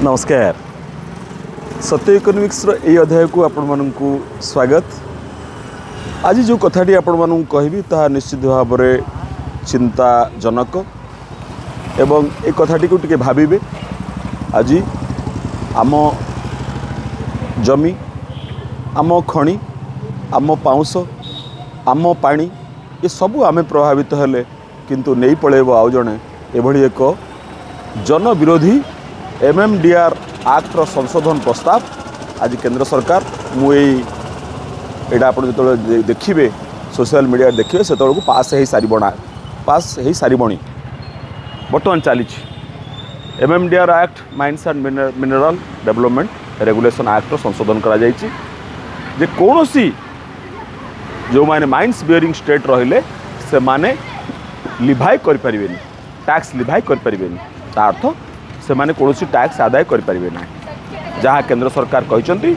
ନମସ୍କାର। ସତ୍ୟ ଇକୋନୋମିକ୍ସର ଏଇ ଅଧ୍ୟାୟକୁ ଆପଣମାନଙ୍କୁ ସ୍ୱାଗତ। ଆଜି ଯେଉଁ କଥାଟି ଆପଣମାନଙ୍କୁ କହିବି, ତାହା ନିଶ୍ଚିତ ଭାବରେ ଚିନ୍ତାଜନକ ଏବଂ ଏ କଥାଟିକୁ ଟିକେ ଭାବିବେ। ଆଜି ଆମ ଜମି, ଆମ ଖଣି, ଆମ ପାଉଁଶ, ଆମ ପାଣି, ଏସବୁ ଆମେ ପ୍ରଭାବିତ ହେଲେ, କିନ୍ତୁ ନେଇ ପଳେଇବ ଆଉ ଜଣେ। ଏଭଳି ଏକ ଜନବିରୋଧୀ ଏମ୍ଏମ୍ଡିଆର୍ ଆକ୍ଟର ସଂଶୋଧନ ପ୍ରସ୍ତାବ ଆଜି କେନ୍ଦ୍ର ସରକାର, ମୁଁ ଏଇଟା ଆପଣ ଯେତେବେଳେ ଦେଖିବେ, ସୋସିଆଲ ମିଡ଼ିଆରେ ଦେଖିବେ, ସେତେବେଳକୁ ପାସ୍ ହେଇସାରିବଣା, ପାସ୍ ହେଇସାରିବଣି। ବର୍ତ୍ତମାନ ଚାଲିଛି MMDR Act, Mines and Mineral Development Regulation actor ସଂଶୋଧନ କରାଯାଇଛି ଯେ କୌଣସି ଯେଉଁମାନେ ମାଇନ୍ସ ବିୟରିଂ ଷ୍ଟେଟ୍ ରହିଲେ, ସେମାନେ ଲିଭାଇ କରିପାରିବେନି, ଟ୍ୟାକ୍ସ ଲିଭାଇ କରିପାରିବେନି। ତା ଅର୍ଥ ସେମାନେ କୌଣସି ଟ୍ୟାକ୍ସ ଆଦାୟ କରିପାରିବେ ନାହିଁ। ଯାହା କେନ୍ଦ୍ର ସରକାର କହିଛନ୍ତି,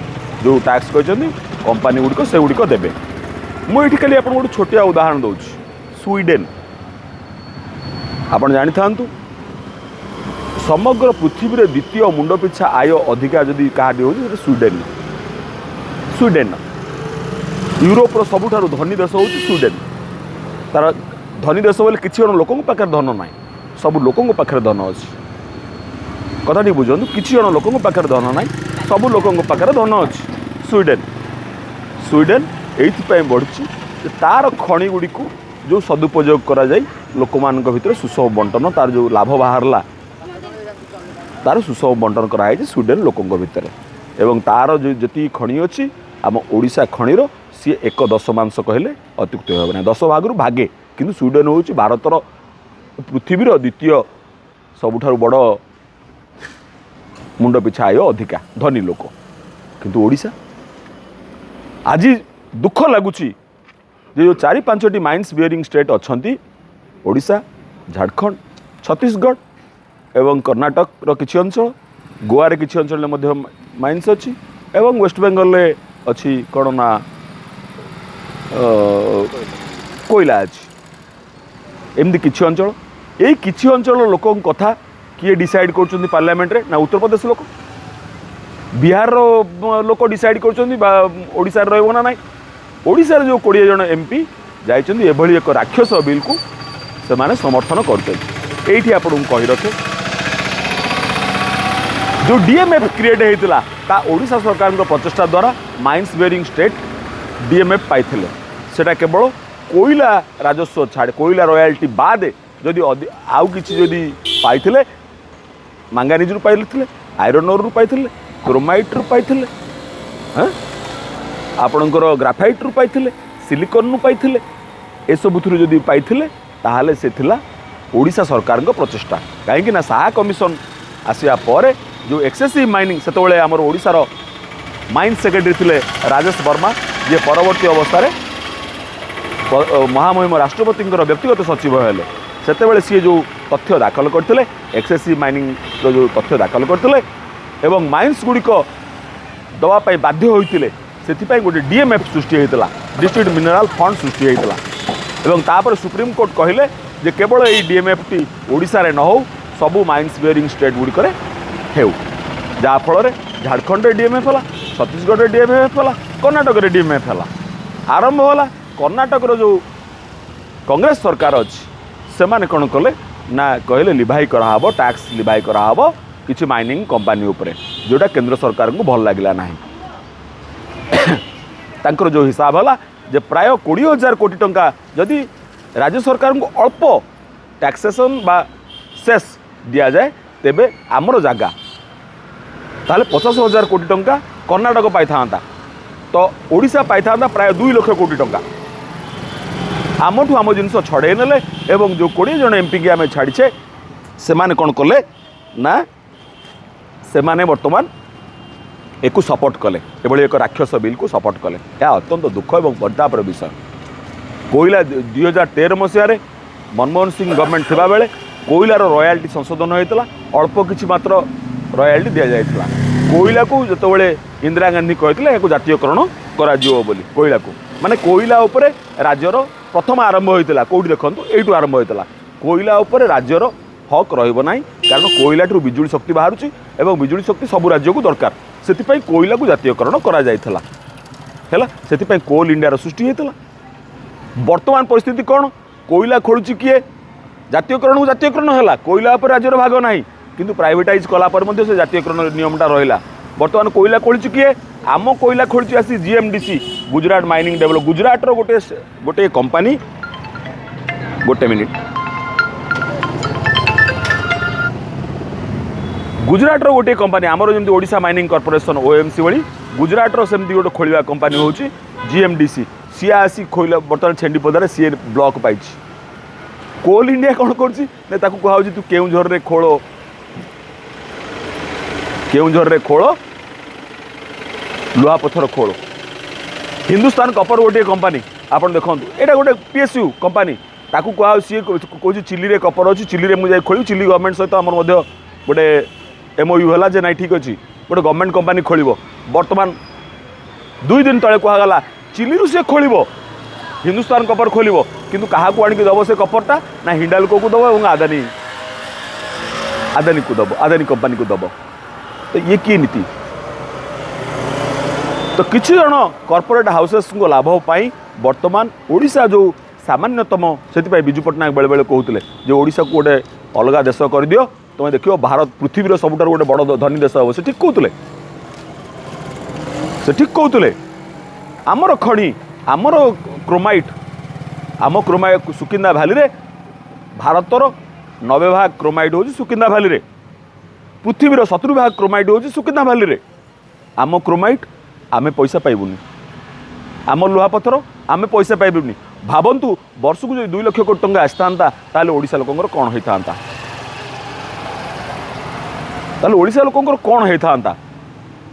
ଯେଉଁ ଟ୍ୟାକ୍ସ କହିଛନ୍ତି, କମ୍ପାନୀ ଗୁଡ଼ିକ ସେଗୁଡ଼ିକ ଦେବେ। ମୁଁ ଏଇଠି ଖାଲି ଆପଣଙ୍କୁ ଗୋଟେ ଛୋଟିଆ ଉଦାହରଣ ଦେଉଛି, ସ୍ୱିଡେନ୍। ଆପଣ ଜାଣିଥାନ୍ତୁ, ସମଗ୍ର ପୃଥିବୀରେ ଦ୍ୱିତୀୟ ମୁଣ୍ଡ ପିଛା ଆୟ ଅଧିକା ଯଦି କାହାଠି ହେଉଛି, ସେଟା ସ୍ୱିଡେନ୍। ସ୍ୱିଡେନ୍ ୟୁରୋପର ସବୁଠାରୁ ଧନୀ ଦେଶ ହେଉଛି ସ୍ୱିଡେନ୍। ତାର ଧନୀ ଦେଶ ବୋଲି କିଛି ଜଣ ଲୋକଙ୍କ ପାଖରେ ଧନ ନାହିଁ, ସବୁ ଲୋକଙ୍କ ପାଖରେ ଧନ ଅଛି। କଥାଟି ବୁଝନ୍ତୁ, କିଛି ଜଣ ଲୋକଙ୍କ ପାଖରେ ଧନ ନାହିଁ, ସବୁ ଲୋକଙ୍କ ପାଖରେ ଧନ ଅଛି। ସ୍ୱିଡେନ୍ ସ୍ୱିଡେନ୍ ଏଇଥିପାଇଁ ବଢ଼ିଛି ଯେ ତାର ଖଣି ଗୁଡ଼ିକୁ ଯେଉଁ ସଦୁପଯୋଗ କରାଯାଇ ଲୋକମାନଙ୍କ ଭିତରେ ସୁଷମ ବଣ୍ଟନ, ତାର ଯେଉଁ ଲାଭ ବାହାରିଲା, ତାର ସୁଷମ ବଣ୍ଟନ କରାଯାଇଛି ସ୍ୱିଡେନ୍ ଲୋକଙ୍କ ଭିତରେ। ଏବଂ ତାର ଯେଉଁ ଯେତିକି ଖଣି ଅଛି, ଆମ ଓଡ଼ିଶା ଖଣିର ସିଏ ଏକ ଦଶମାଂଶ କହିଲେ ଅତ୍ୟୁକ୍ତି ହେବ ନାହିଁ, 10 ଭାଗରୁ ଭାଗେ। କିନ୍ତୁ ସ୍ୱିଡେନ୍ ହେଉଛି ଭାରତର, ପୃଥିବୀର ଦ୍ୱିତୀୟ ସବୁଠାରୁ ବଡ଼ ମୁଣ୍ଡ ପିଛା ଆୟ ଅଧିକା ଧନୀ ଲୋକ। କିନ୍ତୁ ଓଡ଼ିଶା, ଆଜି ଦୁଃଖ ଲାଗୁଛି ଯେ ଯେଉଁ ଚାରି ପାଞ୍ଚଟି ମାଇନ୍ସ ବିୟରିଂ ଷ୍ଟେଟ୍ ଅଛନ୍ତି, ଓଡ଼ିଶା, ଝାଡ଼ଖଣ୍ଡ, ଛତିଶଗଡ଼ ଏବଂ କର୍ଣ୍ଣାଟକର କିଛି ଅଞ୍ଚଳ, ଗୋଆରେ କିଛି ଅଞ୍ଚଳରେ ମଧ୍ୟ ମାଇନ୍ସ ଅଛି ଏବଂ ୱେଷ୍ଟବେଙ୍ଗଲରେ ଅଛି, କ'ଣ ନା କୋଇଲା ଅଛି। ଏମିତି କିଛି ଅଞ୍ଚଳ, ଏଇ କିଛି ଅଞ୍ଚଳର ଲୋକଙ୍କ କଥା କିଏ ଡିସାଇଡ଼୍ କରୁଛନ୍ତି ପାର୍ଲାମେଣ୍ଟରେ? ନା ଉତ୍ତରପ୍ରଦେଶ ଲୋକ, ବିହାରର ଲୋକ ଡିସାଇଡ଼୍ କରୁଛନ୍ତି ବା ଓଡ଼ିଶାରେ ରହିବ ନା ନାହିଁ? ଓଡ଼ିଶାରେ ଯେଉଁ 20 ଜଣ ଏମ୍ପି ଯାଇଛନ୍ତି, ଏଭଳି ଏକ ରାକ୍ଷସ ବିଲ୍କୁ ସେମାନେ ସମର୍ଥନ କରୁଛନ୍ତି। ଏଇଠି ଆପଣଙ୍କୁ କହି ରଖେ, ଯେଉଁ ଡିଏମ୍ଏଫ୍ କ୍ରିଏଟ୍ ହେଇଥିଲା, ତା ଓଡ଼ିଶା ସରକାରଙ୍କ ପ୍ରଚେଷ୍ଟା ଦ୍ୱାରା ମାଇନ୍ସ ବେରିଂ ଷ୍ଟେଟ୍ ଡିଏମ୍ଏଫ୍ ପାଇଥିଲେ। ସେଟା କେବଳ କୋଇଲା ରାଜସ୍ୱ ଛାଡ଼, କୋଇଲା ରୟାଲ୍ଟି ବାଦେ ଯଦି ଆଉ କିଛି ଯଦି ପାଇଥିଲେ, ମାଙ୍ଗାନିଜରୁ ପାଇଥିଲେ, ଆଇରନ୍ ଓରରୁ ପାଇଥିଲେ, କ୍ରୋମାଇଟ୍ରୁ ପାଇଥିଲେ, ହଁ, ଆପଣଙ୍କର ଗ୍ରାଫାଇଟ୍ରୁ ପାଇଥିଲେ, ସିଲିକନ୍ରୁ ପାଇଥିଲେ, ଏସବୁଥିରୁ ଯଦି ପାଇଥିଲେ, ତାହେଲେ ସେ ଥିଲା ଓଡ଼ିଶା ସରକାରଙ୍କ ପ୍ରଚେଷ୍ଟା। କାହିଁକି ନା ସାହା କମିଶନ ଆସିବା ପରେ ଯେଉଁ ଏକ୍ସେସିଭ୍ ମାଇନିଂ, ସେତେବେଳେ ଆମର ଓଡ଼ିଶାର ମାଇନ୍ସ ସେକ୍ରେଟାରୀ ଥିଲେ ରାଜେଶ ବର୍ମା, ଯିଏ ପରବର୍ତ୍ତୀ ଅବସ୍ଥାରେ ମହାମହିମ ରାଷ୍ଟ୍ରପତିଙ୍କର ବ୍ୟକ୍ତିଗତ ସଚିବ ହେଲେ। ସେତେବେଳେ ସିଏ ଯେଉଁ ତଥ୍ୟ ଦାଖଲ କରିଥିଲେ, ଏକ୍ସେସିଭ୍ ମାଇନିଂର ଯେଉଁ ତଥ୍ୟ ଦାଖଲ କରିଥିଲେ ଏବଂ ମାଇନ୍ସ ଗୁଡ଼ିକ ଦେବା ପାଇଁ ବାଧ୍ୟ ହୋଇଥିଲେ, ସେଥିପାଇଁ ଗୋଟେ ଡିଏମ୍ଏଫ୍ ସୃଷ୍ଟି ହୋଇଥିଲା, ଡିଷ୍ଟ୍ରିକ୍ଟ ମିନେରାଲ ଫଣ୍ଡ ସୃଷ୍ଟି ହୋଇଥିଲା। ଏବଂ ତାପରେ ସୁପ୍ରିମକୋର୍ଟ କହିଲେ ଯେ କେବଳ ଏଇ ଡିଏମ୍ଏଫ୍ଟି ଓଡ଼ିଶାରେ ନ ହେଉ, ସବୁ ମାଇନ୍ସ ବେରିଂ ଷ୍ଟେଟ୍ ଗୁଡ଼ିକରେ ହେଉ। ଯାହାଫଳରେ ଝାଡ଼ଖଣ୍ଡରେ ଡିଏମ୍ଏଫ୍ ହେଲା, ଛତିଶଗଡ଼ରେ ଡିଏମ୍ଏଫ୍ ହେଲା, କର୍ଣ୍ଣାଟକରେ ଡିଏମ୍ଏଫ୍ ହେଲା, ଆରମ୍ଭ ହେଲା। କର୍ଣ୍ଣାଟକର ଯେଉଁ କଂଗ୍ରେସ ସରକାର ଅଛି, ସେମାନେ କ'ଣ କଲେ ନା କହିଲେ ଲିଭାଇ କରାହେବ, ଟ୍ୟାକ୍ସ ଲିଭାଇ କରାହେବ କିଛି ମାଇନିଂ କମ୍ପାନୀ ଉପରେ, ଯେଉଁଟା କେନ୍ଦ୍ର ସରକାରଙ୍କୁ ଭଲ ଲାଗିଲା ନାହିଁ। ତାଙ୍କର ଯେଉଁ ହିସାବ ହେଲା ଯେ ପ୍ରାୟ 20,000 କୋଟି ଟଙ୍କା ଯଦି ରାଜ୍ୟ ସରକାରଙ୍କୁ ଅଳ୍ପ ଟ୍ୟାକ୍ସେସନ୍ ବା ସେସ୍ ଦିଆଯାଏ, ତେବେ ଆମର ଜାଗା ତାହେଲେ 50,000 କୋଟି ଟଙ୍କା କର୍ଣ୍ଣାଟକ ପାଇଥାନ୍ତା, ତ ଓଡ଼ିଶା ପାଇଥାନ୍ତା ପ୍ରାୟ 2 ଲକ୍ଷ କୋଟି ଟଙ୍କା। ଆମଠୁ ଆମ ଜିନିଷ ଛଡ଼େଇ ନେଲେ ଏବଂ ଯେଉଁ 20 ଜଣ ଏମ୍ପିକି ଆମେ ଛାଡ଼ିଛେ, ସେମାନେ କ'ଣ କଲେ ନା ସେମାନେ ବର୍ତ୍ତମାନ ଏକୁ ସପୋର୍ଟ କଲେ, ଏଭଳି ଏକ ରାକ୍ଷସ ବିଲ୍କୁ ସପୋର୍ଟ କଲେ। ଏହା ଅତ୍ୟନ୍ତ ଦୁଃଖ ଏବଂ ପରିତାପର ବିଷୟ। କୋଇଲା, 2013 ମସିହାରେ ମନମୋହନ ସିଂ ଗଭର୍ଣ୍ଣମେଣ୍ଟ ଥିବାବେଳେ କୋଇଲାର ରୟାଲ୍ଟି ସଂଶୋଧନ ହୋଇଥିଲା, ଅଳ୍ପ କିଛି ମାତ୍ର ରୟାଲ୍ଟି ଦିଆଯାଇଥିଲା କୋଇଲାକୁ। ଯେତେବେଳେ ଇନ୍ଦିରା ଗାନ୍ଧୀ କହିଥିଲେ ଏହାକୁ ଜାତୀୟକରଣ କରାଯିବ ବୋଲି କୋଇଲାକୁ, ମାନେ କୋଇଲା ଉପରେ ରାଜ୍ୟର ପ୍ରଥମ ଆରମ୍ଭ ହୋଇଥିଲା କେଉଁଠି ଦେଖନ୍ତୁ, ଏଇଠୁ ଆରମ୍ଭ ହୋଇଥିଲା କୋଇଲା ଉପରେ ରାଜ୍ୟର ହକ୍ ରହିବ ନାହିଁ, କାରଣ କୋଇଲାଠୁ ବିଜୁଳି ଶକ୍ତି ବାହାରୁଛି ଏବଂ ବିଜୁଳି ଶକ୍ତି ସବୁ ରାଜ୍ୟକୁ ଦରକାର। ସେଥିପାଇଁ କୋଇଲାକୁ ଜାତୀୟକରଣ କରାଯାଇଥିଲା। ହେଲା, ସେଥିପାଇଁ କୋଲ୍ ଇଣ୍ଡିଆର ସୃଷ୍ଟି ହେଇଥିଲା। ବର୍ତ୍ତମାନ ପରିସ୍ଥିତି କ'ଣ? କୋଇଲା ଖୋଳୁଛି କିଏ? ଜାତୀୟକରଣକୁ ଜାତୀୟକରଣ ହେଲା, କୋଇଲା ଉପରେ ରାଜ୍ୟର ଭାଗ ନାହିଁ, କିନ୍ତୁ ପ୍ରାଇଭେଟାଇଜ୍ କଲା ପରେ ମଧ୍ୟ ସେ ଜାତୀୟକରଣ ନିୟମଟା ରହିଲା। ବର୍ତ୍ତମାନ କୋଇଲା ଖୋଳୁଛି କିଏ? ଆମ କୋଇଲା ଖୋଳୁଛି ଆସି ଜିଏମ୍ଡିସି, ଗୁଜରାଟ ମାଇନିଂ ଡେଭଲପ, ଗୁଜରାଟର ଗୋଟେ କମ୍ପାନୀ। ଗୋଟେ ମିନିଟ୍। ଗୁଜରାଟର ଗୋଟିଏ କମ୍ପାନୀ, ଆମର ଯେମିତି ଓଡ଼ିଶା ମାଇନିଂ କର୍ପୋରେସନ୍ ଓଏମ୍ସି ଭଳି ଗୁଜରାଟର ସେମିତି ଗୋଟେ ଖୋଳିବା କମ୍ପାନୀ ହେଉଛି ଜିଏମ୍ଡିସି। ସିଏ ଆସି ଖୋଇଲା, ବର୍ତ୍ତମାନ ଛେଣ୍ଡିପଦାରେ ସିଏ ବ୍ଲକ୍ ପାଇଛି। କୋଲ୍ ଇଣ୍ଡିଆ କ'ଣ କରୁଛି ନା, ତାକୁ କୁହାହେଉଛି ତୁ କେଉଁଝରରେ ଖୋଳ, କେଉଁଝରରେ ଖୋଳ, ଲୁହାପଥର ଖୋଳ। ହିନ୍ଦୁସ୍ତାନ କପର ଗୋଟିଏ କମ୍ପାନୀ, ଆପଣ ଦେଖନ୍ତୁ, ଏଇଟା ଗୋଟେ ପିଏସ୍ୟୁ କମ୍ପାନୀ। ତାକୁ କୁହାହେଉଛି, ସିଏ କହୁଛି ଚିଲିରେ କପର ଅଛି, ଚିଲିରେ ମୁଁ ଯାଇ ଖୋଳିବି। ଚିଲି ଗଭର୍ଣ୍ଣମେଣ୍ଟ ସହିତ ଆମର ମଧ୍ୟ ଗୋଟେ ଏମ୍ଓୟୁ ହେଲା ଯେ ନାଇଁ ଠିକ୍ ଅଛି, ଗୋଟେ ଗଭର୍ଣ୍ଣମେଣ୍ଟ କମ୍ପାନୀ ଖୋଳିବ। ବର୍ତ୍ତମାନ 2 ଦିନ ତଳେ କୁହାଗଲା ଚିଲିରୁ ସେ ଖୋଳିବ, ହିନ୍ଦୁସ୍ତାନ କପର ଖୋଲିବ, କିନ୍ତୁ କାହାକୁ ଆଣିକି ଦେବ ସେ କପରଟା ନା ହିଣ୍ଡାଲକୋକୁ ଦେବ ଏବଂ ଆଦାନୀକୁ ଦେବ, ଆଦାନୀ କମ୍ପାନୀକୁ ଦେବ। ତ ଇଏ କିଏ ନୀତି? ତ କିଛି ଜଣ କର୍ପୋରେଟ୍ ହାଉସେସ୍ଙ୍କ ଲାଭ ପାଇଁ ବର୍ତ୍ତମାନ ଓଡ଼ିଶା ଯେଉଁ ସାମାନ୍ୟତମ, ସେଥିପାଇଁ ବିଜୁ ପଟ୍ଟନାୟକ ବେଳେବେଳେ କହୁଥିଲେ ଯେ ଓଡ଼ିଶାକୁ ଗୋଟେ ଅଲଗା ଦେଶ କରିଦିଅ, ତୁମେ ଦେଖିବ ଭାରତ ପୃଥିବୀର ସବୁଠାରୁ ଗୋଟେ ବଡ଼ ଧନୀ ଦେଶ ହେବ। ସେ ଠିକ୍ କହୁଥିଲେ, ସେ ଠିକ୍ କହୁଥିଲେ। ଆମର ଖଣି, ଆମର କ୍ରୋମାଇଟ୍, ଆମ କ୍ରୋମାଇଟ୍ ସୁକିନ୍ଦା ଭ୍ୟାଲିରେ ଭାରତର 90 ଭାଗ କ୍ରୋମାଇଟ୍ ହେଉଛି ସୁକିନ୍ଦା ଭ୍ୟାଲିରେ, ପୃଥିବୀର 70 ଭାଗ କ୍ରୋମାଇଟ୍ ହେଉଛି ସୁକିନ୍ଦା ଭ୍ୟାଲିରେ। ଆମ କ୍ରୋମାଇଟ୍ ଆମେ ପଇସା ପାଇବୁନି, ଆମ ଲୁହାପଥର ଆମେ ପଇସା ପାଇବୁନି। ଭାବନ୍ତୁ, ବର୍ଷକୁ ଯଦି 2 ଲକ୍ଷ କୋଟି ଟଙ୍କା ଆସିଥାନ୍ତା, ତାହେଲେ ଓଡ଼ିଶା ଲୋକଙ୍କର କ'ଣ ହେଇଥାନ୍ତା? ତାହେଲେ ଓଡ଼ିଶା ଲୋକଙ୍କର କ'ଣ ହେଇଥାନ୍ତା?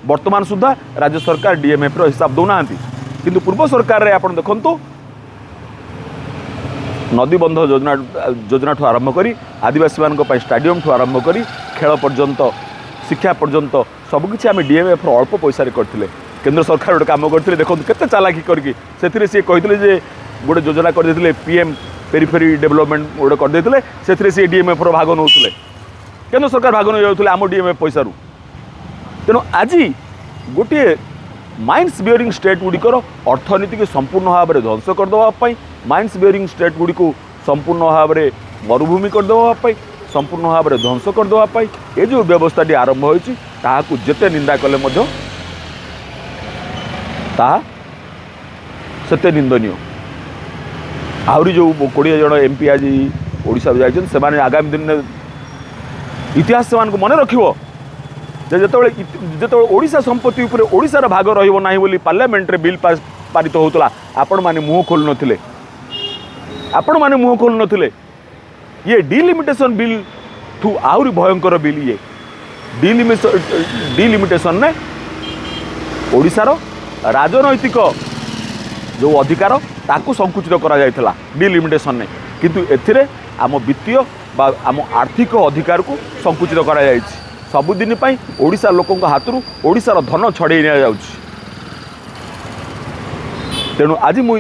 ବର୍ତ୍ତମାନ ସୁଦ୍ଧା ରାଜ୍ୟ ସରକାର ଡିଏମ୍ଏଫ୍ର ହିସାବ ଦେଉନାହାନ୍ତି, କିନ୍ତୁ ପୂର୍ବ ସରକାରରେ ଆପଣ ଦେଖନ୍ତୁ, ନଦୀବନ୍ଧ ଯୋଜନାଠୁ ଆରମ୍ଭ କରି ଆଦିବାସୀମାନଙ୍କ ପାଇଁ ଷ୍ଟାଡ଼ିୟମଠୁ ଆରମ୍ଭ କରି ଖେଳ ପର୍ଯ୍ୟନ୍ତ, ଶିକ୍ଷା ପର୍ଯ୍ୟନ୍ତ ସବୁକିଛି ଆମେ ଡିଏମ୍ଏଫ୍ର ଅଳ୍ପ ପଇସାରେ କରିଥିଲେ। କେନ୍ଦ୍ର ସରକାର ଗୋଟେ କାମ କରିଥିଲେ, ଦେଖନ୍ତୁ କେତେ ଚାଲାକି କରିକି, ସେଥିରେ ସିଏ କହିଥିଲେ ଯେ ଗୋଟେ ଯୋଜନା କରିଦେଇଥିଲେ, ପିଏମ୍ ପେରିଫେରି ଡେଭଲପମେଣ୍ଟ ଗୋଟେ କରିଦେଇଥିଲେ, ସେଥିରେ ସିଏ ଡିଏମ୍ଏଫ୍ର ଭାଗ ନେଉଥିଲେ, କେନ୍ଦ୍ର ସରକାର ଭାଗ ନେଇଯାଉଥିଲେ ଆମ ଡିଏମ୍ଏଫ୍ ପଇସାରୁ। ତେଣୁ ଆଜି ଗୋଟିଏ ମାଇନ୍ସ ବିୟରିଂ ଷ୍ଟେଟ୍ ଗୁଡ଼ିକର ଅର୍ଥନୀତିକୁ ସମ୍ପୂର୍ଣ୍ଣ ଭାବରେ ଧ୍ୱଂସ କରିଦେବା ପାଇଁ, ମାଇନ୍ସ ବିୟରିଂ ଷ୍ଟେଟ୍ ଗୁଡ଼ିକୁ ସମ୍ପୂର୍ଣ୍ଣ ଭାବରେ ମରୁଭୂମି କରିଦେବା ପାଇଁ, ସମ୍ପୂର୍ଣ୍ଣ ଭାବରେ ଧ୍ୱଂସ କରିଦେବା ପାଇଁ ଏ ଯେଉଁ ବ୍ୟବସ୍ଥାଟି ଆରମ୍ଭ ହୋଇଛି, ତାହାକୁ ଯେତେ ନିନ୍ଦା କଲେ ମଧ୍ୟ ତାହା ସେତେ ନିନ୍ଦନୀୟ। ଆହୁରି ଯେଉଁ 20 ଜଣ ଏମ୍ପି ଆଜି ଓଡ଼ିଶାରୁ ଯାଇଛନ୍ତି, ସେମାନେ ଆଗାମୀ ଦିନରେ ଇତିହାସ ସେମାନଙ୍କୁ ମନେ ରଖିବ ଯେ ଯେତେବେଳେ ଓଡ଼ିଶା ସମ୍ପତ୍ତି ଉପରେ ଓଡ଼ିଶାର ଭାଗ ରହିବ ନାହିଁ ବୋଲି ପାର୍ଲାମେଣ୍ଟରେ ବିଲ୍ ପାରିତ ହେଉଥିଲା, ଆପଣମାନେ ମୁହଁ ଖୋଲୁନଥିଲେ, ଆପଣମାନେ ମୁହଁ ଖୋଲୁନଥିଲେ। ଇଏ ଡିଲିମିଟେସନ୍ ବିଲ୍ ଠୁ ଆହୁରି ଭୟଙ୍କର ବିଲ୍ ଇଏ। ଡିଲିମିଟେସନ୍ରେ ଓଡ଼ିଶାର ରାଜନୈତିକ ଯେଉଁ ଅଧିକାର ତାକୁ ସଂକୁଚିତ କରାଯାଇଥିଲା ଡିଲିମିଟେସନ୍ରେ, କିନ୍ତୁ ଏଥିରେ ଆମ ବିତ୍ତୀୟ ବା ଆମ ଆର୍ଥିକ ଅଧିକାରକୁ ସଂକୁଚିତ କରାଯାଇଛି। ସବୁଦିନ ପାଇଁ ଓଡ଼ିଶା ଲୋକଙ୍କ ହାତରୁ ଓଡ଼ିଶାର ଧନ ଛଡ଼େଇ ନିଆଯାଉଛି। ତେଣୁ ଆଜି ମୁଁ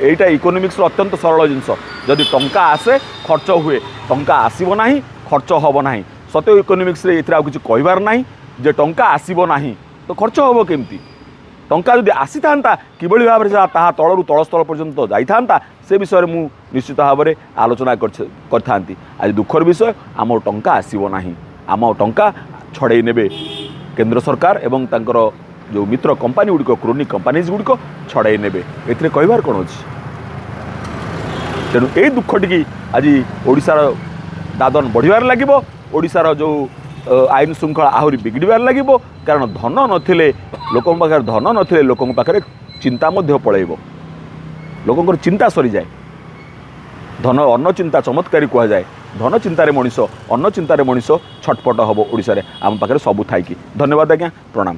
ଏଇଟା ଇକୋନୋମିକ୍ସର ଅତ୍ୟନ୍ତ ସରଳ ଜିନିଷ। ଯଦି ଟଙ୍କା ଆସେ ଖର୍ଚ୍ଚ ହୁଏ, ଟଙ୍କା ଆସିବ ନାହିଁ ଖର୍ଚ୍ଚ ହେବ ନାହିଁ। ସତ୍ୟ ଇକୋନୋମିକ୍ସରେ ଏଥିରେ ଆଉ କିଛି କହିବାର ନାହିଁ ଯେ ଟଙ୍କା ଆସିବ ନାହିଁ ତ ଖର୍ଚ୍ଚ ହେବ କେମିତି। ଟଙ୍କା ଯଦି ଆସିଥାନ୍ତା କିଭଳି ଭାବରେ ତାହା ତଳରୁ ତଳସ୍ଥଳ ପର୍ଯ୍ୟନ୍ତ ଯାଇଥାନ୍ତା, ସେ ବିଷୟରେ ମୁଁ ନିଶ୍ଚିତ ଭାବରେ ଆଲୋଚନା କରିଥାନ୍ତି। ଆଜି ଦୁଃଖର ବିଷୟ, ଆମ ଟଙ୍କା ଆସିବ ନାହିଁ, ଆମ ଟଙ୍କା ଛଡ଼େଇ ନେବେ କେନ୍ଦ୍ର ସରକାର ଏବଂ ତାଙ୍କର ଯେଉଁ ମିତ୍ର କମ୍ପାନୀ ଗୁଡ଼ିକ, କ୍ରୋନି କମ୍ପାନିଜ୍ ଗୁଡ଼ିକ ଛଡ଼େଇ ନେବେ। ଏଥିରେ କହିବାର କ'ଣ ଅଛି? ତେଣୁ ଏଇ ଦୁଃଖଟିକି ଆଜି ଓଡ଼ିଶାର ଦାଦନ ବଢ଼ିବାରେ ଲାଗିବ, ଓଡ଼ିଶାର ଯେଉଁ ଆଇନ ଶୃଙ୍ଖଳା ଆହୁରି ବିଗିଡ଼ିବାରେ ଲାଗିବ। କାରଣ ଧନ ନଥିଲେ, ଲୋକଙ୍କ ପାଖରେ ଧନ ନଥିଲେ ଲୋକଙ୍କ ପାଖରେ ଚିନ୍ତା ମଧ୍ୟ ପଳେଇବ, ଲୋକଙ୍କର ଚିନ୍ତା ସରିଯାଏ। ଧନ ଅନ୍ନ ଚିନ୍ତା ଚମତ୍କାରୀ କୁହାଯାଏ। ଧନ ଚିନ୍ତାରେ ମଣିଷ, ଅନ୍ନ ଚିନ୍ତାରେ ମଣିଷ ଛଟପଟ ହେବ। ଓଡ଼ିଶାରେ ଆମ ପାଖରେ ସବୁ ଥାଇକି। ଧନ୍ୟବାଦ ଆଜ୍ଞା, ପ୍ରଣାମ।